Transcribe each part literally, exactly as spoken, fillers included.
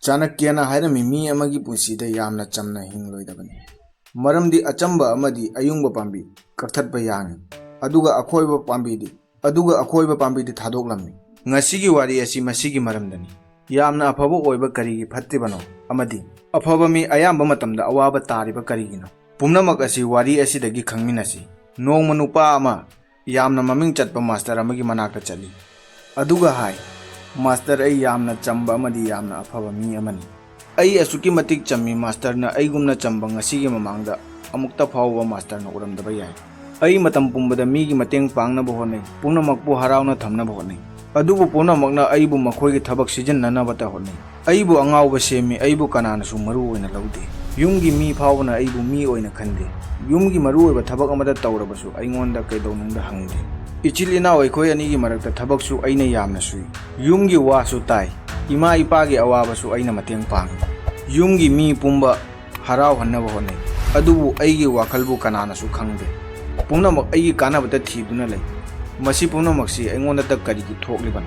ꯆꯥꯅꯀ꯭ꯌꯅ ꯍꯥꯏꯔꯝꯃꯤ, ꯃꯤ ꯑꯃꯒꯤ ꯄꯨꯟꯁꯤꯗ ꯌꯥꯝꯅ ꯆꯝꯅ ꯍꯤꯡꯂꯣꯏꯗꯕꯅꯤ꯫ ꯃꯔꯝꯗꯤ ꯑꯆꯝꯕ ꯑꯃꯗꯤ ꯑꯌꯨꯡꯕ ꯄꯥꯝꯕꯤ ꯀꯛꯊꯠꯄ ꯌꯥꯡꯏ, ꯑꯗꯨꯒ ꯑꯈꯣꯏꯕ ꯄꯥꯝꯕꯤꯗꯤ, ꯑꯗꯨꯒ ꯑꯈꯣꯏꯕ ꯄꯥꯝꯕꯤꯗꯤ ꯊꯥꯗꯣꯛꯂꯝꯃꯤ꯫ ꯉꯁꯤꯒꯤ ꯋꯥꯔꯤ ꯑꯁꯤ ꯃꯁꯤꯒꯤ ꯃꯔꯝꯗꯅꯤ꯫ ꯌꯥꯝꯅ ꯑꯐꯕ ꯑꯣꯏꯕ ꯀꯔꯤꯒꯤ ꯐꯠꯇ꯭ꯔꯤꯕꯅꯣ? ꯑꯃꯗꯤ ꯑꯐꯕ ꯃꯤ ꯑꯌꯥꯝꯕ ꯃꯇꯝꯗ ꯑꯋꯥꯕ ꯇꯥꯔꯤꯕ ꯀꯔꯤꯒꯤꯅꯣ? ꯄꯨꯝꯅꯃꯛ ꯑꯁꯤ ꯋꯥꯔꯤ ꯑꯁꯤꯗꯒꯤ ꯈꯪꯃꯤꯟꯅꯁꯤ꯫ ꯅꯣꯡꯃ ꯅꯨꯄꯥ ꯑꯃ ꯌꯥꯝꯅ ꯃꯃꯤꯡ ꯆꯠꯄ ꯃꯥꯁꯇꯔ ꯑꯃꯒꯤ ꯃꯅꯥꯛꯇ ꯆꯠꯂꯤ꯫ ꯑꯗꯨꯒ ꯍꯥꯏ, "ꯃꯥꯁꯇꯔ, ꯑꯩ ꯌꯥꯝꯅ ꯆꯝꯕ ꯑꯃꯗꯤ ꯌꯥꯝꯅ ꯑꯐꯕ ꯃꯤ ꯑꯃꯅꯤ꯫ ꯑꯩ ꯑꯁꯨꯛꯀꯤ ꯃꯇꯤꯛ ꯆꯝꯃꯤ, ꯃꯥꯁꯇꯔꯅ ꯑꯩꯒꯨꯝꯅ ꯆꯝꯕ ꯉꯁꯤꯒꯤ ꯃꯃꯥꯡꯗ ꯑꯃꯨꯛꯇ ꯐꯥꯎꯕ ꯃꯥꯁꯇꯔꯅ ꯎꯔꯝꯗꯕ ꯌꯥꯏ꯫ ꯑꯩ ꯃꯇꯝ ꯄꯨꯝꯕꯗ ꯃꯤꯒꯤ ꯃꯇꯦꯡ ꯄꯥꯡꯅꯕ ꯍꯣꯠꯅꯩ, ꯄꯨꯝꯅꯃꯛꯄꯨ ꯍꯔꯥꯎꯅ ꯊꯝꯅꯕ ꯍꯣꯠꯅꯩ꯫ ꯑꯗꯨꯕꯨ ꯄꯨꯝꯅꯃꯛꯅ ꯑꯩꯕꯨ ꯃꯈꯣꯏꯒꯤ ꯊꯕꯛ ꯁꯤꯖꯤꯟꯅꯅꯕꯇ ꯍꯣꯠꯅꯩ꯫ ꯑꯩꯕꯨ ꯑꯉꯥꯎꯕ ꯁꯦꯝꯃꯤ, ꯑꯩꯕꯨ ꯀꯅꯥꯅꯁꯨ ꯃꯔꯨ ꯑꯣꯏꯅ ꯂꯧꯗꯦ꯫ ꯌꯨꯝꯒꯤ ꯃꯤ ꯐꯥꯎꯕꯅ ꯑꯩꯕꯨ ꯃꯤ ꯑꯣꯏꯅ ꯈꯟꯗꯦ꯫ ꯌꯨꯝꯒꯤ ꯃꯔꯨꯑꯣꯏꯕ ꯊꯕꯛ ꯑꯃꯗ ꯇꯧꯔꯕꯁꯨ ꯑꯩꯉꯣꯟꯗ ꯀꯩꯗꯧꯅꯨꯡꯗ ꯍꯪꯗꯦ꯫ ꯏꯆꯤꯜ ꯏꯅꯥꯎ ꯑꯩꯈꯣꯏ ꯑꯅꯤꯒꯤ ꯃꯔꯛꯇ ꯊꯕꯛꯁꯨ ꯑꯩꯅ ꯌꯥꯝꯅ ꯁꯨꯏ꯫ ꯌꯨꯝꯒꯤ ꯋꯥꯁꯨ ꯇꯥꯏ꯫ ꯏꯃꯥ ꯏꯄꯥꯒꯤ ꯑꯋꯥꯕꯁꯨ ꯑꯩꯅ ꯃꯇꯦꯡ ꯄꯥꯡꯏ꯫ ꯌꯨꯝꯒꯤ ꯃꯤ ꯄꯨꯝꯕ ꯍꯔꯥꯎꯍꯟꯅꯕ ꯍꯣꯠꯅꯩ꯫ ꯑꯗꯨꯕꯨ ꯑꯩꯒꯤ ꯋꯥꯈꯜꯕꯨ ꯀꯅꯥꯅꯁꯨ ꯈꯪꯗꯦ꯫ ꯄꯨꯝꯅꯃꯛ ꯑꯩꯒꯤ ꯀꯥꯟꯅꯕꯇ ꯊꯤꯗꯨꯅ ꯂꯩ꯫ ꯃꯁꯤ ꯄꯨꯝꯅꯃꯛꯁꯤ ꯑꯩꯉꯣꯟꯗꯇ ꯀꯔꯤꯒꯤ ꯊꯣꯛꯂꯤꯕꯅꯣ?"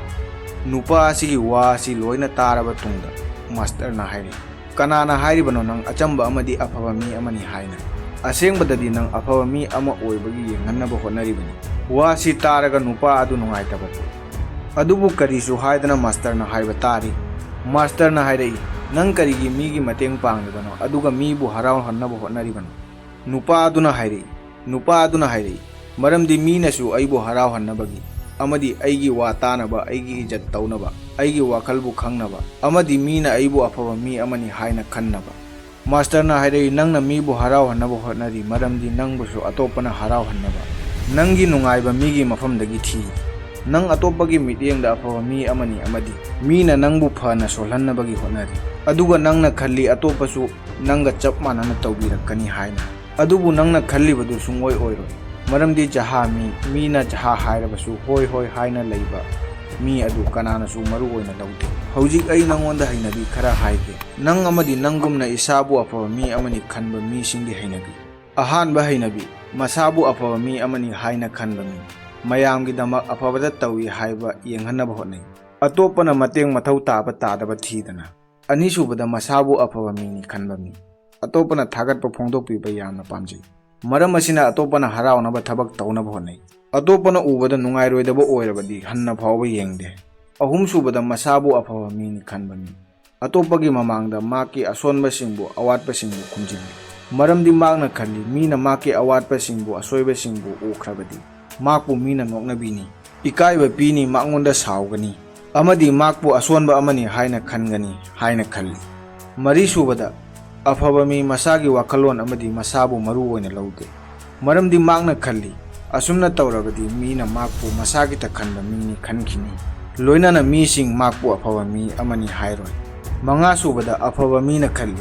ꯅꯨꯄꯥ ꯑꯁꯤꯒꯤ ꯋꯥ ꯑꯁꯤ ꯂꯣꯏꯅ ꯇꯥꯔꯕ ꯇꯨꯡꯗ ꯃꯥꯁꯇꯔꯅ ꯍꯥꯏꯔꯤ, "ꯀꯅꯥꯅ ꯍꯥꯏꯔꯤꯕꯅꯣ ꯅꯪ ꯑꯆꯝꯕ ꯑꯃꯗꯤ ꯑꯐꯕ ꯃꯤ ꯑꯃꯅꯤ ꯍꯥꯏꯅ? ꯑꯁꯦꯡꯕꯗꯗꯤ ꯅꯪ ꯑꯐꯕ ꯃꯤ ꯑꯃ ꯑꯣꯏꯕꯒꯤ ꯌꯦꯡꯍꯟꯅꯕ ꯍꯣꯠꯅꯔꯤꯕꯅꯤ꯫" ꯋꯥꯁꯤ ꯇꯥꯔꯒ ꯅꯨꯄꯥ ꯑꯗꯨ ꯅꯨꯡꯉꯥꯏꯇꯕ ꯄꯣꯛꯏ꯫ ꯑꯗꯨꯕꯨ ꯀꯔꯤꯁꯨ ꯍꯥꯏꯗꯅ ꯃꯥꯁꯇꯔꯅ ꯍꯥꯏꯕ ꯇꯥꯔꯤ꯫ ꯃꯥꯁꯇꯔꯅ ꯍꯥꯏꯔꯛꯏ, "ꯅꯪ ꯀꯔꯤꯒꯤ ꯃꯤꯒꯤ ꯃꯇꯦꯡ ꯄꯥꯡꯂꯤꯕꯅꯣ, ꯑꯗꯨꯒ ꯃꯤꯕꯨ ꯍꯔꯥꯎꯍꯟꯅꯕ ꯍꯣꯠꯅꯔꯤꯕꯅꯣ?" ꯅꯨꯄꯥ ꯑꯗꯨꯅ ꯍꯥꯏꯔꯛꯏ, ꯅꯨꯄꯥ ꯑꯗꯨꯅ ꯍꯥꯏꯔꯛꯏ, "ꯃꯔꯝꯗꯤ ꯃꯤꯅꯁꯨ ꯑꯩꯕꯨ ꯍꯔꯥꯎꯍꯟꯅꯕꯒꯤ ꯑꯃꯗꯤ ꯑꯩꯒꯤ ꯋꯥ ꯇꯥꯅꯕ, ꯑꯩꯒꯤ ꯏꯖꯠ ꯇꯧꯅꯕ, ꯑꯩꯒꯤ ꯋꯥꯈꯜꯕꯨ ꯈꯪꯅꯕ ꯑꯃꯗꯤ ꯃꯤꯅ ꯑꯩꯕꯨ ꯑꯐꯕ ꯃꯤ ꯑꯃꯅꯤ ꯍꯥꯏꯅ ꯈꯟꯅꯕ꯫" ꯃꯥꯁꯇꯔꯅ ꯍꯥꯏꯔꯛꯏ, "ꯅꯪꯅ ꯃꯤꯕꯨ ꯍꯔꯥꯎꯍꯟꯅꯕ ꯍꯣꯠꯅꯔꯤ, ꯃꯔꯝꯗꯤ ꯅꯪꯕꯨꯁꯨ ꯑꯇꯣꯞꯄꯅ ꯍꯔꯥꯎꯍꯟꯅꯕ, ꯅꯪꯒꯤ ꯅꯨꯡꯉꯥꯏꯕ ꯃꯤꯒꯤ ꯃꯐꯝꯗꯒꯤ ꯊꯤ꯫ ꯅꯪ ꯑꯇꯣꯞꯄꯒꯤ ꯃꯤꯠꯌꯦꯡꯗ ꯑꯐꯕ ꯃꯤ ꯑꯃꯅꯤ ꯑꯃꯗꯤ ꯃꯤꯅ ꯅꯪꯕꯨ ꯐꯅ ꯁꯣꯜꯍꯟꯅꯕꯒꯤ ꯍꯣꯠꯅꯔꯤ꯫ ꯑꯗꯨꯒ ꯅꯪꯅ ꯈꯜꯂꯤ ꯑꯇꯣꯞꯄꯁꯨ ꯅꯪꯒ ꯆꯞ ꯃꯥꯟꯅꯅ ꯇꯧꯕꯤꯔꯛꯀꯅꯤ ꯍꯥꯏꯅ꯫ ꯑꯗꯨꯕꯨ ꯅꯪꯅ ꯈꯜꯂꯤꯕꯗꯨ ꯁꯨꯡꯑꯣꯏ ꯑꯣꯏꯔꯣꯏ꯫ ꯃꯔꯝꯗꯤ ꯖꯍꯥ ꯃꯤ, ꯃꯤꯅ ꯖꯍꯥ ꯍꯥꯏꯔꯕꯁꯨ ꯍꯣꯏ ꯍꯣꯏ ꯍꯥꯏꯅ ꯂꯩꯕ ꯃꯤ ꯑꯗꯨ ꯀꯅꯥꯅꯁꯨ ꯃꯔꯨ ꯑꯣꯏꯅ ꯂꯧꯗꯦ꯫ ꯍꯧꯖꯤꯛ ꯑꯩ ꯅꯪꯉꯣꯟꯗ ꯍꯩꯅꯕꯤ ꯈꯔ ꯍꯥꯏꯒꯦ꯫ ꯅꯪ ꯑꯃꯗꯤ ꯅꯪꯒꯨꯝꯅ ꯏꯁꯥꯕꯨ ꯑꯐꯕ ꯃꯤ ꯑꯃꯅꯤ ꯈꯟꯕ ꯃꯤꯁꯤꯡꯒꯤ ꯍꯩꯅꯕꯤ꯫ ꯑꯍꯥꯟꯕ ꯍꯩꯅꯕꯤ, ꯃꯁꯥꯕꯨ ꯑꯐꯕ ꯃꯤ ꯑꯃꯅꯤ ꯍꯥꯏꯅ ꯈꯟꯕ ꯃꯤ꯫ ꯃꯌꯥꯝꯒꯤꯗꯃꯛ ꯑꯐꯕꯗ ꯇꯧꯏ ꯍꯥꯏꯕ ꯌꯦꯡꯍꯟꯅꯕ ꯍꯣꯠꯅꯩ꯫ ꯑꯇꯣꯞꯄꯅ ꯃꯇꯦꯡ ꯃꯊꯧ ꯇꯥꯕ ꯇꯥꯗꯕ ꯊꯤꯗꯅ꯫ ꯑꯅꯤꯁꯨꯕꯗ, ꯃꯁꯥꯕꯨ ꯑꯐꯕ ꯃꯤꯅꯤ ꯈꯟꯕ ꯃꯤ꯫ ꯑꯇꯣꯞꯄꯅ ꯊꯥꯒꯠꯄ ꯐꯣꯡꯗꯣꯛꯄꯤꯕ ꯌꯥꯝꯅ ꯄꯥꯝꯖꯩ꯫ ꯃꯔꯝ ꯑꯁꯤꯅ ꯑꯇꯣꯞꯄꯅ ꯍꯔꯥꯎꯅꯕ ꯊꯕꯛ ꯇꯧꯅꯕ ꯍꯣꯠꯅꯩ꯫ ꯑꯇꯣꯞꯄꯅ ꯎꯕꯗ ꯅꯨꯡꯉꯥꯏꯔꯣꯏꯗꯕ ꯑꯣꯏꯔꯕꯗꯤ ꯍꯟꯅ ꯐꯥꯎꯕ ꯌꯦꯡꯗꯦ꯫ ꯑꯍꯨꯝꯁꯨꯕꯗ, ꯃꯁꯥꯕꯨ ꯑꯐꯕ ꯃꯤꯅꯤ ꯈꯟꯕ ꯃꯤ꯫ ꯑꯇꯣꯞꯄꯒꯤ ꯃꯃꯥꯡꯗ ꯃꯍꯥꯛꯀꯤ ꯑꯁꯣꯟꯕꯁꯤꯡꯕꯨ, ꯑꯋꯥꯠꯄꯁꯤꯡꯕꯨ ꯈꯨꯝꯖꯤꯜꯂꯤ꯫ ꯃꯔꯝꯗꯤ ꯃꯍꯥꯛꯅ ꯈꯜꯂꯤ, ꯃꯤꯅ ꯃꯍꯥꯛꯀꯤ ꯑꯋꯥꯠꯄꯁꯤꯡꯕꯨ, ꯑꯁꯣꯏꯕꯁꯤꯡꯕꯨ ꯎꯈ꯭ꯔꯕꯗꯤ, ꯃꯍꯥꯛꯄꯨ ꯃꯤꯅ ꯅꯣꯛꯅꯕꯤꯅꯤ, ꯏꯀꯥꯏꯕ ꯄꯤꯅꯤ, ꯃꯉꯣꯟꯗ ꯁꯥꯎꯒꯅꯤ, ꯑꯃꯗꯤ ꯃꯍꯥꯛꯄꯨ ꯑꯁꯣꯟꯕ ꯑꯃꯅꯤ ꯍꯥꯏꯅ ꯈꯟꯒꯅꯤ ꯍꯥꯏꯅ ꯈꯜꯂꯤ꯫ ꯃꯔꯤꯁꯨꯕꯗ, ꯑꯐꯕ ꯃꯤ ꯃꯁꯥꯒꯤ ꯋꯥꯈꯜꯂꯣꯟ ꯑꯃꯗꯤ ꯃꯁꯥꯕꯨ ꯃꯔꯨ ꯑꯣꯏꯅ ꯂꯧꯗꯦ꯫ ꯃꯔꯝꯗꯤ ꯃꯍꯥꯛꯅ ꯈꯜꯂꯤ, ꯑꯁꯨꯝꯅ ꯇꯧꯔꯕꯗꯤ ꯃꯤꯅ ꯃꯍꯥꯛꯄꯨ ꯃꯁꯥꯒꯤꯇ ꯈꯟꯕ ꯃꯤꯅꯤ ꯈꯟꯈꯤꯅꯤ꯫ ꯂꯣꯏꯅꯅ ꯃꯤꯁꯤꯡ ꯃꯍꯥꯛꯄꯨ ꯑꯐꯕ ꯃꯤ ꯑꯃꯅꯤ ꯍꯥꯏꯔꯣꯏ꯫ ꯃꯉꯥꯁꯨꯕꯗ, ꯑꯐꯕ ꯃꯤꯅ ꯈꯜꯂꯤ,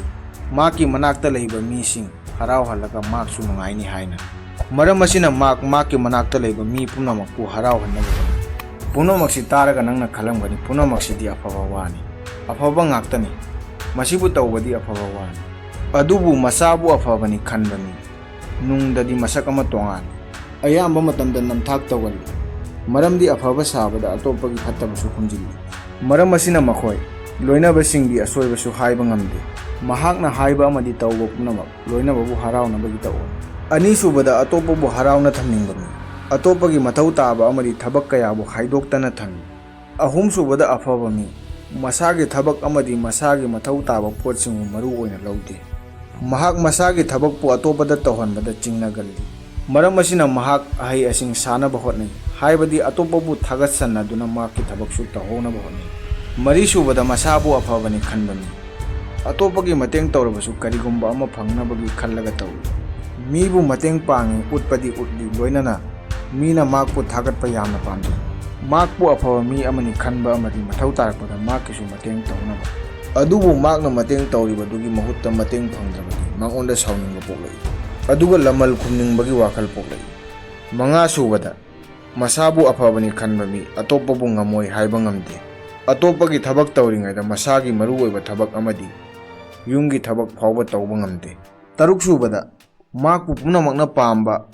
ꯃꯍꯥꯛꯀꯤ ꯃꯅꯥꯛꯇ ꯂꯩꯕ ꯃꯤꯁꯤꯡ ꯍꯔꯥꯎꯍꯜꯂꯒ ꯃꯍꯥꯛꯁꯨ ꯅꯨꯡꯉꯥꯏꯅꯤ ꯍꯥꯏꯅ꯫ ꯃꯔꯝ ꯑꯁꯤꯅ ꯃꯍꯥꯛ ꯃꯍꯥꯛꯀꯤ ꯃꯅꯥꯛꯇ ꯂꯩꯕ ꯃꯤ ꯄꯨꯝꯅꯃꯛꯄꯨ ꯍꯔꯥꯎꯍꯟꯅꯕ ꯍꯣꯠꯅꯩ꯫ ꯄꯨꯝꯅꯃꯛꯁꯤ ꯇꯥꯔꯒ ꯅꯪꯅ ꯈꯜꯂꯝꯒꯅꯤ, ꯄꯨꯝꯅꯃꯛꯁꯤꯗꯤ ꯑꯐꯕ ꯋꯥꯅꯤ, ꯑꯐꯕ ꯉꯥꯛꯇꯅꯤ, ꯃꯁꯤꯕꯨ ꯇꯧꯕꯗꯤ ꯑꯐꯕ ꯋꯥꯅꯤ꯫ ꯑꯗꯨꯕꯨ ꯃꯁꯥꯕꯨ ꯑꯐꯕꯅꯤ ꯈꯟꯕ ꯃꯤ ꯅꯨꯡꯗꯗꯤ ꯃꯁꯛ ꯑꯃ ꯇꯣꯉꯥꯜꯂꯤ꯫ ꯑꯌꯥꯝꯕ ꯃꯇꯝꯗ ꯅꯝꯊꯥꯛ ꯇꯧꯒꯜꯂꯤ, ꯃꯔꯝꯗꯤ ꯑꯐꯕ ꯁꯥꯕꯗ ꯑꯇꯣꯞꯄꯒꯤ ꯐꯠꯇꯕꯁꯨ ꯈꯨꯝꯖꯤꯜꯂꯤ꯫ ꯃꯔꯝ ꯑꯁꯤꯅ ꯃꯈꯣꯏ ꯂꯣꯏꯅꯕꯁꯤꯡꯒꯤ ꯑꯁꯣꯏꯕꯁꯨ ꯍꯥꯏꯕ ꯉꯝꯗꯦ꯫ ꯃꯍꯥꯛꯅ ꯍꯥꯏꯕ ꯑꯃꯗꯤ ꯇꯧꯕ ꯄꯨꯝꯅꯃꯛ ꯂꯣꯏꯅꯕꯕꯨ ꯍꯔꯥꯎꯅꯕꯒꯤ ꯇꯧꯑꯣ꯫ ꯑꯅꯤꯁꯨꯕꯗ, ꯑꯇꯣꯞꯄꯕꯨ ꯍꯔꯥꯎꯅ ꯊꯝꯅꯤꯡꯕ ꯃꯤ꯫ ꯑꯇꯣꯞꯄꯒꯤ ꯃꯊꯧ ꯇꯥꯕ ꯑꯃꯗꯤ ꯊꯕꯛ ꯀꯌꯥꯕꯨ ꯍꯥꯏꯗꯣꯛꯇꯅ ꯊꯝꯃꯤ꯫ ꯑꯍꯨꯝꯁꯨꯕꯗ, ꯑꯐꯕ ꯃꯤ꯫ ꯃꯁꯥꯒꯤ ꯊꯕꯛ ꯑꯃꯗꯤ ꯃꯁꯥꯒꯤ ꯃꯊꯧ ꯇꯥꯕ ꯄꯣꯠꯁꯤꯡꯕꯨ ꯃꯔꯨ ꯑꯣꯏꯅ ꯂꯧꯗꯦ꯫ ꯃꯍꯥꯛ ꯃꯁꯥꯒꯤ ꯊꯕꯛꯄꯨ ꯑꯇꯣꯞꯄꯗ ꯇꯧꯍꯟꯕꯗ ꯆꯤꯡꯅꯒꯜꯂꯤ꯫ ꯃꯔꯝ ꯑꯁꯤꯅ ꯃꯍꯥꯛ ꯑꯍꯩ ꯑꯁꯤꯡ ꯁꯥꯅꯕ ꯍꯣꯠꯅꯩ, ꯍꯥꯏꯕꯗꯤ ꯑꯇꯣꯞꯄꯕꯨ ꯊꯥꯒꯠꯁꯟꯅꯗꯨꯅ ꯃꯍꯥꯛꯀꯤ ꯊꯕꯛꯁꯨ ꯇꯧꯍꯧꯅꯕ ꯍꯣꯠꯅꯩ꯫ ꯃꯔꯤꯁꯨꯕꯗ, ꯃꯁꯥꯕꯨ ꯑꯐꯕꯅꯤ ꯈꯟꯕ ꯃꯤ꯫ ꯑꯇꯣꯞꯄꯒꯤ ꯃꯇꯦꯡ ꯇꯧꯔꯕꯁꯨ ꯀꯔꯤꯒꯨꯝꯕ ꯑꯃ ꯐꯪꯅꯕꯒꯤ ꯈꯜꯂꯒ ꯇꯧꯏ꯫ ꯃꯤꯕꯨ ꯃꯇꯦꯡ ꯄꯥꯡꯏ ꯎꯠꯄꯗꯤ ꯎꯠꯂꯤ, ꯂꯣꯏꯅꯅ ꯃꯤꯅ ꯃꯍꯥꯛꯄꯨ ꯊꯥꯒꯠꯄ ꯌꯥꯝꯅ ꯄꯥꯝꯖꯩ꯫ ꯃꯍꯥꯛꯄꯨ ꯑꯐꯕ ꯃꯤ ꯑꯃꯅꯤ ꯈꯟꯕ ꯑꯃꯗꯤ ꯃꯊꯧ ꯇꯥꯔꯛꯄꯗ ꯃꯍꯥꯛꯀꯤꯁꯨ ꯃꯇꯦꯡ ꯇꯧꯅꯕ꯫ ꯑꯗꯨꯕꯨ ꯃꯍꯥꯛꯅ ꯃꯇꯦꯡ ꯇꯧꯔꯤꯕꯗꯨꯒꯤ ꯃꯍꯨꯠꯇ ꯃꯇꯦꯡ ꯐꯪꯗ꯭ꯔꯕꯗꯤ ꯃꯉꯣꯟꯗ ꯁꯥꯎꯅꯤꯡꯕ ꯄꯣꯛꯂꯛꯏ, ꯑꯗꯨꯒ ꯂꯃꯜ ꯈꯨꯝꯅꯤꯡꯕꯒꯤ ꯋꯥꯈꯜ ꯄꯣꯛꯂꯛꯏ꯫ ꯃꯉꯥꯁꯨꯕꯗ, ꯃꯁꯥꯕꯨ ꯑꯐꯕꯅꯤ ꯈꯟꯕ ꯃꯤ ꯑꯇꯣꯞꯄꯕꯨ ꯉꯝꯃꯣꯏ ꯍꯥꯏꯕ ꯉꯝꯗꯦ꯫ ꯑꯇꯣꯞꯄꯒꯤ ꯊꯕꯛ ꯇꯧꯔꯤꯉꯩꯗ ꯃꯁꯥꯒꯤ ꯃꯔꯨꯑꯣꯏꯕ ꯊꯕꯛ ꯑꯃꯗꯤ ꯌꯨꯝꯒꯤ ꯊꯕꯛ ꯐꯥꯎꯕ ꯇꯧꯕ ꯉꯝꯗꯦ꯫ ꯇꯔꯨꯛꯁꯨꯕꯗ, ꯃꯍꯥꯛꯄꯨ ꯄꯨꯝꯅꯃꯛꯅ ꯄꯥꯝꯕ,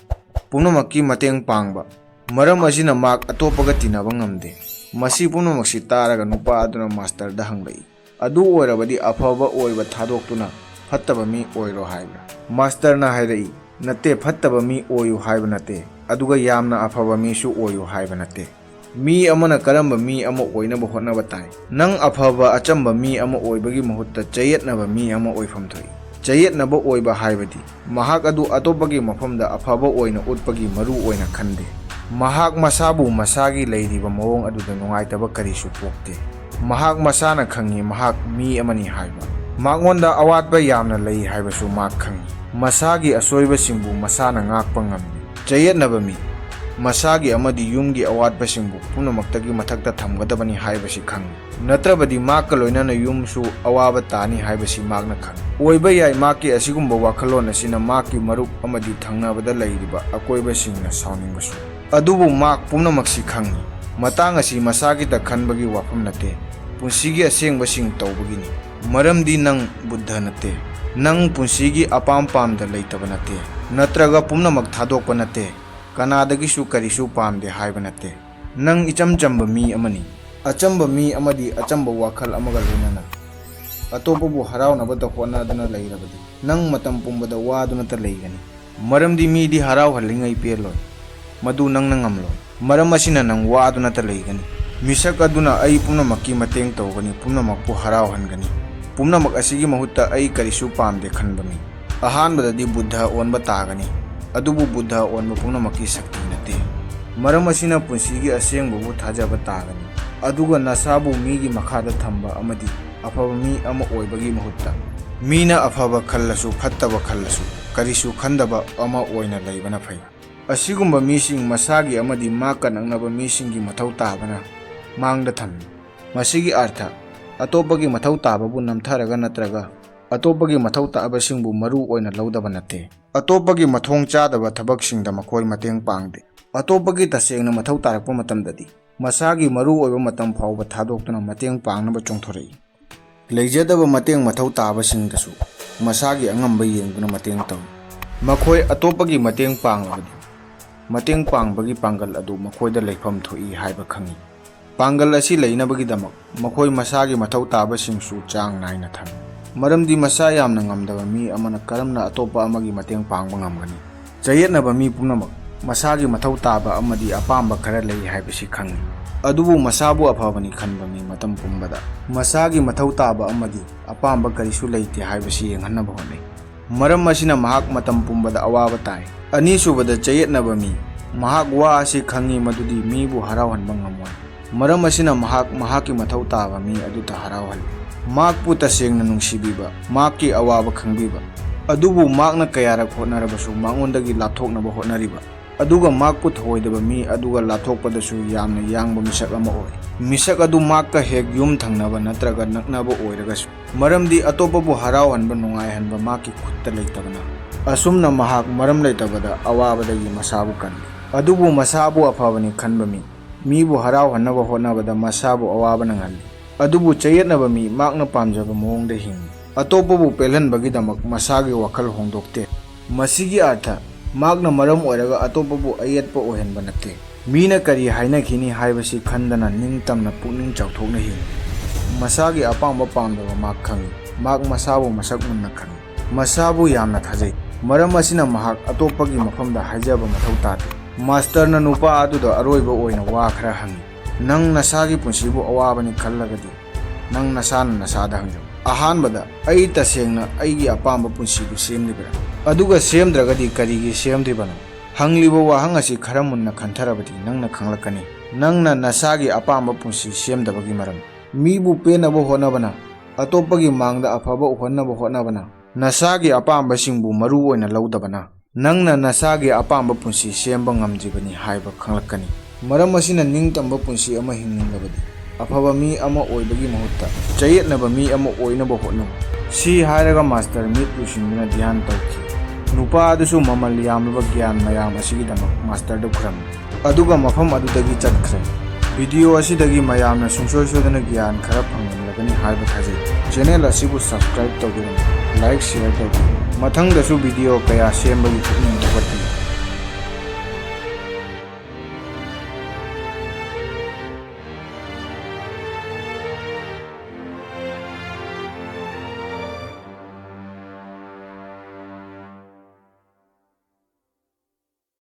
ꯄꯨꯝꯅꯃꯛꯀꯤ ꯃꯇꯦꯡ ꯄꯥꯡꯕ꯫ ꯃꯔꯝ ꯑꯁꯤꯅ ꯃꯍꯥꯛ ꯑꯇꯣꯞꯄꯒ ꯇꯤꯟꯅꯕ ꯉꯝꯗꯦ꯫ ꯃꯁꯤ ꯄꯨꯝꯅꯃꯛꯁꯤ ꯇꯥꯔꯒ ꯅꯨꯄꯥ ꯑꯗꯨꯅ ꯃꯥꯁꯇꯔꯗ ꯍꯪꯂꯛꯏ, ꯑꯗꯨ ꯑꯣꯏꯔꯕꯗꯤ ꯑꯐꯕ ꯑꯣꯏꯕ ꯊꯥꯗꯣꯛꯇꯨꯅ ꯐꯠꯇꯕ ꯃꯤ ꯑꯣꯏꯔꯣ ꯍꯥꯏꯕ꯭ꯔꯥ? ꯃꯥꯁꯇꯔꯅ ꯍꯥꯏꯔꯛꯏ, ꯅꯠꯇꯦ, ꯐꯠꯇꯕ ꯃꯤ ꯑꯣꯏꯌꯨ ꯍꯥꯏꯕ ꯅꯠꯇꯦ, ꯑꯗꯨꯒ ꯌꯥꯝꯅ ꯑꯐꯕ ꯃꯤꯁꯨ ꯑꯣꯏꯌꯨ ꯍꯥꯏꯕ ꯅꯠꯇꯦ꯫ ꯃꯤ ꯑꯃꯅ ꯀꯔꯝꯕ ꯃꯤ ꯑꯃ ꯑꯣꯏꯅꯕ ꯍꯣꯠꯅꯕ ꯇꯥꯏ? ꯅꯪ ꯑꯐꯕ ꯑꯆꯝꯕ ꯃꯤ ꯑꯃ ꯑꯣꯏꯕꯒꯤ ꯃꯍꯨꯠꯇ ꯆꯌꯦꯠꯅꯕ ꯃꯤ ꯑꯃ ꯑꯣꯏꯐꯝ ꯊꯣꯛꯏ꯫ ꯆꯌꯦꯠꯅꯕ ꯑꯣꯏꯕ ꯍꯥꯏꯕꯗꯤ ꯃꯍꯥꯛ ꯑꯗꯨ ꯑꯇꯣꯞꯄꯒꯤ ꯃꯐꯝꯗ ꯑꯐꯕ ꯑꯣꯏꯅ ꯎꯠꯄꯒꯤ ꯃꯔꯨ ꯑꯣꯏꯅ ꯈꯟꯗꯦ꯫ ꯃꯍꯥꯛ ꯃꯁꯥꯕꯨ ꯃꯁꯥꯒꯤ ꯂꯩꯔꯤꯕ ꯃꯑꯣꯡ ꯑꯗꯨꯗ ꯅꯨꯡꯉꯥꯏꯇꯕ ꯀꯔꯤꯁꯨ ꯄꯣꯛꯇꯦ꯫ ꯃꯍꯥꯛ ꯃꯁꯥꯅ ꯈꯪꯏ ꯃꯍꯥꯛ ꯃꯤ ꯑꯃꯅꯤ ꯍꯥꯏꯕ꯫ ꯃꯉꯣꯟꯗ ꯑꯋꯥꯠꯄ ꯌꯥꯝꯅ ꯂꯩ ꯍꯥꯏꯕꯁꯨ ꯃꯍꯥꯛ ꯈꯪꯏ꯫ ꯃꯁꯥꯒꯤ ꯑꯁꯣꯏꯕꯁꯤꯡꯕꯨ ꯃꯁꯥꯅ ꯉꯥꯛꯄ ꯉꯝꯃꯤ꯫ ꯆꯌꯦꯠꯅꯕ ꯃꯤ, ꯃꯁꯥꯒꯤ ꯑꯃꯗꯤ ꯌꯨꯝꯒꯤ ꯑꯋꯥꯠꯄꯁꯤꯡꯕꯨ ꯄꯨꯝꯅꯃꯛꯇꯒꯤ ꯃꯊꯛꯇ ꯊꯝꯒꯗꯕꯅꯤ ꯍꯥꯏꯕꯁꯤ ꯈꯪꯏ꯫ ꯅꯠꯇ꯭ꯔꯕꯗꯤ ꯃꯍꯥꯛꯀ ꯂꯣꯏꯅꯅ ꯌꯨꯝꯁꯨ ꯑꯋꯥꯕ ꯇꯥꯅꯤ ꯍꯥꯏꯕꯁꯤ ꯃꯍꯥꯛꯅ ꯈꯪꯏ꯫ ꯑꯣꯏꯕ ꯌꯥꯏ, ꯃꯍꯥꯛꯀꯤ ꯑꯁꯤꯒꯨꯝꯕ ꯋꯥꯈꯜꯂꯣꯟ ꯑꯁꯤꯅ ꯃꯍꯥꯛꯀꯤ ꯃꯔꯨꯞ ꯑꯃꯗꯤ ꯊꯪꯅꯕꯗ ꯂꯩꯔꯤꯕ ꯑꯀꯣꯏꯕꯁꯤꯡꯅ ꯁꯥꯎꯅꯤꯡꯕꯁꯨ꯫ ꯑꯗꯨꯕꯨ ꯃꯍꯥꯛ ꯄꯨꯝꯅꯃꯛꯁꯤ ꯈꯪꯏ꯫ ꯃꯇꯥꯡ ꯑꯁꯤ ꯃꯁꯥꯒꯤꯗ ꯈꯟꯕꯒꯤ ꯋꯥꯐꯝ ꯅꯠꯇꯦ, ꯄꯨꯟꯁꯤꯒꯤ ꯑꯁꯦꯡꯕꯁꯤꯡ ꯇꯧꯕꯒꯤꯅꯤ꯫ ꯃꯔꯝꯗꯤ ꯅꯪ ꯕꯨꯗꯙ ꯅꯠꯇꯦ꯫ ꯅꯪ ꯄꯨꯟꯁꯤꯒꯤ ꯑꯄꯥꯝ ꯄꯥꯝꯗ ꯂꯩꯇꯕ ꯅꯠꯇꯦ, ꯅꯠꯇ꯭ꯔꯒ ꯄꯨꯝꯅꯃꯛ ꯊꯥꯗꯣꯛꯄ ꯅꯠꯇꯦ, ꯀꯅꯥꯗꯒꯤꯁꯨ ꯀꯔꯤꯁꯨ ꯄꯥꯝꯗꯦ ꯍꯥꯏꯕ ꯅꯠꯇꯦ꯫ ꯅꯪ ꯏꯆꯝ ꯆꯝꯕ ꯃꯤ ꯑꯃꯅꯤ꯫ ꯑꯆꯝꯕ ꯃꯤ ꯑꯃꯗꯤ ꯑꯆꯝꯕ ꯋꯥꯈꯜ ꯑꯃꯒ ꯂꯣꯏꯅꯅ ꯑꯇꯣꯞꯄꯕꯨ ꯍꯔꯥꯎꯅꯕꯇ ꯍꯣꯠꯅꯗꯨꯅ ꯂꯩꯔꯕꯗꯤ, ꯅꯪ ꯃꯇꯝ ꯄꯨꯝꯕꯗ ꯋꯥꯗꯨꯅꯇ ꯂꯩꯒꯅꯤ꯫ ꯃꯔꯝꯗꯤ ꯃꯤꯗꯤ ꯍꯔꯥꯎꯍꯜꯂꯤꯉꯩ ꯄꯦꯜꯂꯣꯏ, ꯃꯗꯨ ꯅꯪꯅ ꯉꯝꯂꯣꯏ꯫ ꯃꯔꯝ ꯑꯁꯤꯅ ꯅꯪ ꯋꯥꯗꯨꯅꯇ ꯂꯩꯒꯅꯤ꯫ ꯃꯤꯁꯛ ꯑꯗꯨꯅ "ꯑꯩ ꯄꯨꯝꯅꯃꯛꯀꯤ ꯃꯇꯦꯡ ꯇꯧꯒꯅꯤ, ꯄꯨꯝꯅꯃꯛꯄꯨ ꯍꯔꯥꯎꯍꯟꯒꯅꯤ, ꯄꯨꯝꯅꯃꯛ ꯑꯁꯤꯒꯤ ꯃꯍꯨꯠꯇ ꯑꯩ ꯀꯔꯤꯁꯨ ꯄꯥꯝꯗꯦ" ꯈꯟꯕ ꯃꯤ, ꯑꯍꯥꯟꯕꯗꯗꯤ ꯕꯨꯗꯙ ꯑꯣꯟꯕ ꯇꯥꯒꯅꯤ꯫ ꯑꯗꯨꯕꯨ ꯕꯨꯗꯙ ꯑꯣꯟꯕ ꯄꯨꯝꯅꯃꯛꯀꯤ ꯁꯛꯇꯤ ꯅꯠꯇꯦ꯫ ꯃꯔꯝ ꯑꯁꯤꯅ ꯄꯨꯟꯁꯤꯒꯤ ꯑꯁꯦꯡꯕꯕꯨ ꯊꯥꯖꯕ ꯇꯥꯒꯅꯤ꯫ ꯑꯗꯨꯒ ꯅꯁꯥꯕꯨ ꯃꯤꯒꯤ ꯃꯈꯥꯗ ꯊꯝꯕ ꯑꯃꯗꯤ ꯑꯐꯕ ꯃꯤ ꯑꯃ ꯑꯣꯏꯕꯒꯤ ꯃꯍꯨꯠꯇ, ꯃꯤꯅ ꯑꯐꯕ ꯈꯜꯂꯁꯨ ꯐꯠꯇꯕ ꯈꯜꯂꯁꯨ, ꯀꯔꯤꯁꯨ ꯈꯟꯗꯕ ꯑꯃ ꯑꯣꯏꯅ ꯂꯩꯕꯅ ꯐꯩ꯫ ꯑꯁꯤꯒꯨꯝꯕ ꯃꯤꯁꯤꯡ ꯃꯁꯥꯒꯤ ꯑꯃꯗꯤ ꯃꯍꯥꯛꯀ ꯅꯛꯅꯕ ꯃꯤꯁꯤꯡꯒꯤ ꯃꯊꯧ ꯇꯥꯕꯅ ꯃꯥꯡꯗ ꯊꯝꯃꯤ꯫ ꯃꯁꯤꯒꯤ ꯑꯔꯊ, ꯑꯇꯣꯞꯄꯒꯤ ꯃꯊꯧ ꯇꯥꯕꯕꯨ ꯅꯝꯊꯔꯒ ꯅꯠꯇ꯭ꯔꯒ ꯑꯇꯣꯞꯄꯒꯤ ꯃꯊꯧ ꯇꯥꯕꯁꯤꯡꯕꯨ ꯃꯔꯨ ꯑꯣꯏꯅ ꯂꯧꯗꯕ ꯅꯠꯇꯦ꯫ ꯑꯇꯣꯞꯄꯒꯤ ꯃꯊꯣꯡ ꯆꯥꯗꯕ ꯊꯕꯛꯁꯤꯡꯗ ꯃꯈꯣꯏ ꯃꯇꯦꯡ ꯄꯥꯡꯗꯦ꯫ ꯑꯇꯣꯞꯄꯒꯤ ꯇꯁꯦꯡꯅ ꯃꯊꯧ ꯇꯥꯔꯛꯄ ꯃꯇꯝꯗꯗꯤ, ꯃꯁꯥꯒꯤ ꯃꯔꯨ ꯑꯣꯏꯕ ꯃꯇꯝ ꯐꯥꯎꯕ ꯊꯥꯗꯣꯛꯇꯨꯅ ꯃꯇꯦꯡ ꯄꯥꯡꯅꯕ ꯆꯣꯡꯊꯣꯔꯛꯏ꯫ ꯂꯩꯖꯗꯕ ꯃꯇꯦꯡ ꯃꯊꯧ ꯇꯥꯕꯁꯤꯡꯗꯁꯨ ꯃꯁꯥꯒꯤ ꯑꯉꯝꯕ ꯌꯦꯡꯗꯨꯅ ꯃꯇꯦꯡ ꯇꯧꯏ꯫ ꯃꯈꯣꯏ ꯑꯇꯣꯞꯄꯒꯤ ꯃꯇꯦꯡ ꯄꯥꯡꯂꯕꯗꯤ, ꯃꯇꯦꯡ ꯄꯥꯡꯕꯒꯤ ꯄꯥꯡꯒꯜ ꯑꯗꯨ ꯃꯈꯣꯏꯗ ꯂꯩꯐꯝ ꯊꯣꯛꯏ ꯍꯥꯏꯕ ꯈꯪꯏ꯫ ꯄꯥꯡꯒꯜ ꯑꯁꯤ ꯂꯩꯅꯕꯒꯤꯗꯃꯛ ꯃꯈꯣꯏ ꯃꯁꯥꯒꯤ ꯃꯊꯧ ꯇꯥꯕꯁꯤꯡꯁꯨ ꯆꯥꯡ ꯅꯥꯏꯅ ꯊꯝꯃꯤ꯫ ꯃꯔꯝꯗꯤ ꯃꯁꯥ ꯌꯥꯝꯅ ꯉꯝꯗꯕ ꯃꯤ ꯑꯃꯅ ꯀꯔꯝꯅ ꯑꯇꯣꯞꯄ ꯑꯃꯒꯤ ꯃꯇꯦꯡ ꯄꯥꯡꯕ ꯉꯝꯒꯅꯤ? ꯆꯌꯦꯠꯅꯕ ꯃꯤ ꯄꯨꯝꯅꯃꯛ ꯃꯁꯥꯒꯤ ꯃꯊꯧ ꯇꯥꯕ ꯑꯃꯗꯤ ꯑꯄꯥꯝꯕ ꯈꯔ ꯂꯩ ꯍꯥꯏꯕꯁꯤ ꯈꯪꯏ꯫ ꯑꯗꯨꯕꯨ ꯃꯁꯥꯕꯨ ꯑꯐꯕꯅꯤ ꯈꯟꯕ ꯃꯤ ꯃꯇꯝ ꯄꯨꯝꯕꯗ ꯃꯁꯥꯒꯤ ꯃꯊꯧ ꯇꯥꯕ ꯑꯃꯗꯤ ꯑꯄꯥꯝꯕ ꯀꯔꯤꯁꯨ ꯂꯩꯇꯦ ꯍꯥꯏꯕꯁꯤ ꯌꯦꯡꯍꯟꯅꯕ ꯍꯣꯠꯅꯩ꯫ ꯃꯔꯝ ꯑꯁꯤꯅ ꯃꯍꯥꯛ ꯃꯇꯝ ꯄꯨꯝꯕꯗ ꯑꯋꯥꯕ ꯇꯥꯏ꯫ ꯑꯅꯤꯁꯨꯕꯗ, ꯆꯌꯦꯠꯅꯕ ꯃꯤ꯫ ꯃꯍꯥꯛ ꯋꯥ ꯑꯁꯤ ꯈꯪꯏ ꯃꯗꯨꯗꯤ ꯃꯤꯕꯨ ꯍꯔꯥꯎꯍꯟꯕ ꯉꯝꯃꯣꯏ꯫ ꯃꯔꯝ ꯑꯁꯤꯅ ꯃꯍꯥꯛ ꯃꯍꯥꯛꯀꯤ ꯃꯊꯧ ꯇꯥꯕ ꯃꯤ ꯑꯗꯨꯗ ꯍꯔꯥꯎꯍꯜꯂꯤ꯫ ꯃꯍꯥꯛꯄꯨ ꯇꯁꯦꯡꯅ ꯅꯨꯡꯁꯤꯕꯤꯕ, ꯃꯍꯥꯛꯀꯤ ꯑꯋꯥꯕ ꯈꯪꯕꯤꯕ꯫ ꯑꯗꯨꯕꯨ ꯃꯍꯥꯛꯅ ꯀꯌꯥꯔꯛ ꯍꯣꯠꯅꯔꯕꯁꯨ ꯃꯉꯣꯟꯗꯒꯤ ꯂꯥꯞꯊꯣꯛꯅꯕ ꯍꯣꯠꯅꯔꯤꯕ, ꯑꯗꯨꯒ ꯃꯍꯥꯛꯄꯨ ꯊꯧꯑꯣꯏꯗꯕ ꯃꯤ ꯑꯗꯨꯒ ꯂꯥꯞꯊꯣꯛꯄꯗꯁꯨ ꯌꯥꯝꯅ ꯌꯥꯡꯕ ꯃꯤꯁꯛ ꯑꯃ ꯑꯣꯏ꯫ ꯃꯤꯁꯛ ꯑꯗꯨ ꯃꯍꯥꯛꯀ ꯍꯦꯛ ꯌꯨꯝ ꯊꯪꯅꯕ ꯅꯠꯇ꯭ꯔꯒ ꯅꯛꯅꯕ ꯑꯣꯏꯔꯒꯁꯨ꯫ ꯃꯔꯝꯗꯤ ꯑꯇꯣꯞꯄꯕꯨ ꯍꯔꯥꯎꯍꯟꯕ, ꯅꯨꯡꯉꯥꯏꯍꯟꯕ ꯃꯍꯥꯛꯀꯤ ꯈꯨꯠꯇ ꯂꯩꯇꯕꯅ꯫ ꯑꯁꯨꯝꯅ ꯃꯍꯥꯛ ꯃꯔꯝ ꯂꯩꯇꯕꯗ ꯑꯋꯥꯕꯗꯒꯤ ꯃꯁꯥꯕꯨ ꯀꯟꯕꯤ꯫ ꯑꯗꯨꯕꯨ ꯃꯁꯥꯕꯨ ꯑꯐꯕꯅꯤ ꯈꯟꯕ ꯃꯤ, ꯃꯤꯕꯨ ꯍꯔꯥꯎꯍꯟꯅꯕ ꯍꯣꯠꯅꯕꯗ ꯃꯁꯥꯕꯨ ꯑꯋꯥꯕ ꯅꯪꯍꯜꯂꯤ꯫ ꯑꯗꯨꯕꯨ ꯆꯌꯦꯠꯅꯕ ꯃꯤ ꯃꯍꯥꯛꯅ ꯄꯥꯝꯖꯕ ꯃꯑꯣꯡꯗ ꯍꯤꯡꯏ꯫ ꯑꯇꯣꯞꯄꯕꯨ ꯄꯦꯜꯍꯟꯕꯒꯤꯗꯃꯛ ꯃꯁꯥꯒꯤ ꯋꯥꯈꯜ ꯍꯣꯡꯗꯣꯛꯇꯦ꯫ ꯃꯁꯤꯒꯤ ꯑꯔꯊ, ꯃꯍꯥꯛꯅ ꯃꯔꯝ ꯑꯣꯏꯔꯒ ꯑꯇꯣꯞꯄꯕꯨ ꯑꯌꯦꯠꯄ ꯑꯣꯏꯍꯟꯕ ꯅꯠꯇꯦ꯫ ꯃꯤꯅ ꯀꯔꯤ ꯍꯥꯏꯅꯈꯤꯅꯤ ꯍꯥꯏꯕꯁꯤ ꯈꯟꯗꯅ ꯅꯤꯡꯇꯝꯅ ꯄꯨꯛꯅꯤꯡ ꯆꯥꯎꯊꯣꯛꯅ ꯍꯤꯡꯏ꯫ ꯃꯁꯥꯒꯤ ꯑꯄꯥꯝꯕ ꯄꯥꯝꯗꯕ ꯃꯍꯥꯛ ꯈꯪꯏ꯫ ꯃꯍꯥꯛ ꯃꯁꯥꯕꯨ ꯃꯁꯛ ꯃꯨꯟꯅ ꯈꯪꯏ꯫ ꯃꯁꯥꯕꯨ ꯌꯥꯝꯅ ꯊꯥꯖꯩ꯫ ꯃꯔꯝ ꯑꯁꯤꯅ ꯃꯍꯥꯛ ꯑꯇꯣꯞꯄꯒꯤ ꯃꯐꯝꯗ ꯍꯥꯏꯖꯕ ꯃꯊꯧ ꯇꯥꯗꯦ꯫ ꯃꯥꯁꯇꯔꯅ ꯅꯨꯄꯥ ꯑꯗꯨꯗ ꯑꯔꯣꯏꯕ ꯑꯣꯏꯅ ꯋꯥ ꯈꯔ ꯍꯪꯏ꯫ "ꯅꯪ ꯅꯁꯥꯒꯤ ꯄꯨꯟꯁꯤꯕꯨ ꯑꯋꯥꯕꯅꯤ ꯈꯜꯂꯒꯗꯤ, ꯅꯪ ꯅꯁꯥꯅ ꯅꯁꯥꯗ ꯍꯪꯖꯧ꯫ ꯑꯍꯥꯟꯕꯗ, ꯑꯩ ꯇꯁꯦꯡꯅ ꯑꯩꯒꯤ ꯑꯄꯥꯝꯕ ꯄꯨꯟꯁꯤꯗꯨ ꯁꯦꯝꯂꯤꯕ꯭ꯔꯥ? ꯑꯗꯨꯒ ꯁꯦꯝꯗ꯭ꯔꯒꯗꯤ ꯀꯔꯤꯒꯤ ꯁꯦꯝꯗ꯭ꯔꯤꯕꯅꯣ?" ꯍꯪꯂꯤꯕ ꯋꯥꯍꯪ ꯑꯁꯤ ꯈꯔ ꯃꯨꯟꯅ ꯈꯟꯊꯔꯕꯗꯤ ꯅꯪꯅ ꯈꯪꯂꯛꯀꯅꯤ꯫ ꯅꯪꯅ ꯅꯁꯥꯒꯤ ꯑꯄꯥꯝꯕ ꯄꯨꯟꯁꯤ ꯁꯦꯝꯗꯕꯒꯤ ꯃꯔꯝ꯫ ꯃꯤꯕꯨ ꯄꯦꯟꯅꯕ ꯍꯣꯠꯅꯕꯅ, ꯑꯇꯣꯞꯄꯒꯤ ꯃꯥꯡꯗ ꯑꯐꯕ ꯎꯍꯟꯅꯕ ꯍꯣꯠꯅꯕꯅ, ꯅꯁꯥꯒꯤ ꯑꯄꯥꯝꯕꯁꯤꯡꯕꯨ ꯃꯔꯨ ꯑꯣꯏꯅ ꯂꯧꯗꯕꯅ, ꯅꯪꯅ ꯅꯁꯥꯒꯤ ꯑꯄꯥꯝꯕ ꯄꯨꯟꯁꯤ ꯁꯦꯝꯕ ꯉꯝꯗ꯭ꯔꯤꯕꯅꯤ ꯍꯥꯏꯕ ꯈꯪꯂꯛꯀꯅꯤ꯫ ꯃꯔꯝ ꯑꯁꯤꯅ ꯅꯤꯡꯇꯝꯕ ꯄꯨꯟꯁꯤ ꯑꯃ ꯍꯤꯡꯅꯤꯡꯂꯕꯗꯤ, ꯑꯐꯕ ꯃꯤ ꯑꯃ ꯑꯣꯏꯕꯒꯤ ꯃꯍꯨꯠꯇ ꯆꯌꯦꯠꯅꯕ ꯃꯤ ꯑꯃ ꯑꯣꯏꯅꯕ ꯍꯣꯠꯅꯧ꯫ ꯁꯤ ꯍꯥꯏꯔꯒ ꯃꯥꯁꯇꯔ ꯃꯤꯠ ꯎꯏꯁꯤꯟꯗꯨꯅ ꯙ꯭ꯌꯥꯟ ꯇꯧꯈꯤ꯫ ꯅꯨꯄꯥ ꯑꯗꯨꯁꯨ ꯃꯃꯜ ꯌꯥꯝꯂꯕ ꯒ꯭ꯌꯥꯟ ꯃꯌꯥꯝ ꯑꯁꯤꯒꯤꯗꯃꯛ ꯃꯥꯁꯇꯔꯗ ꯈꯨꯔꯝꯃꯤ꯫ ꯑꯗꯨꯒ ꯃꯐꯝ ꯑꯗꯨꯗꯒꯤ ꯆꯠꯈ꯭ꯔꯦ꯫ ꯚꯤꯗꯤꯑꯣ ꯑꯁꯤꯗꯒꯤ ꯃꯌꯥꯝꯅ ꯁꯨꯡꯁꯣꯏ ꯁꯣꯏꯗꯅ ꯒ꯭ꯌꯥꯟ ꯈꯔ ꯐꯪꯂꯝꯂꯒꯅꯤ ꯍꯥꯏꯕ ꯊꯥꯖꯩ꯫ ꯆꯦꯅꯦꯜ ꯑꯁꯤꯕꯨ ꯁꯕꯁꯀ꯭ꯔꯥꯏꯕ ꯇꯧꯕꯤꯔꯝꯃꯨ, ꯂꯥꯏꯛ, ꯁꯤꯌꯔ ꯇꯧꯕꯤꯌꯨ꯫ ꯃꯊꯪꯗꯁꯨ ꯚꯤꯗꯤꯑꯣ ꯀꯌꯥ ꯁꯦꯝꯕꯒꯤ ꯄꯨꯛꯅꯤꯡ ꯊꯧꯒꯠꯄꯤꯌꯨ꯫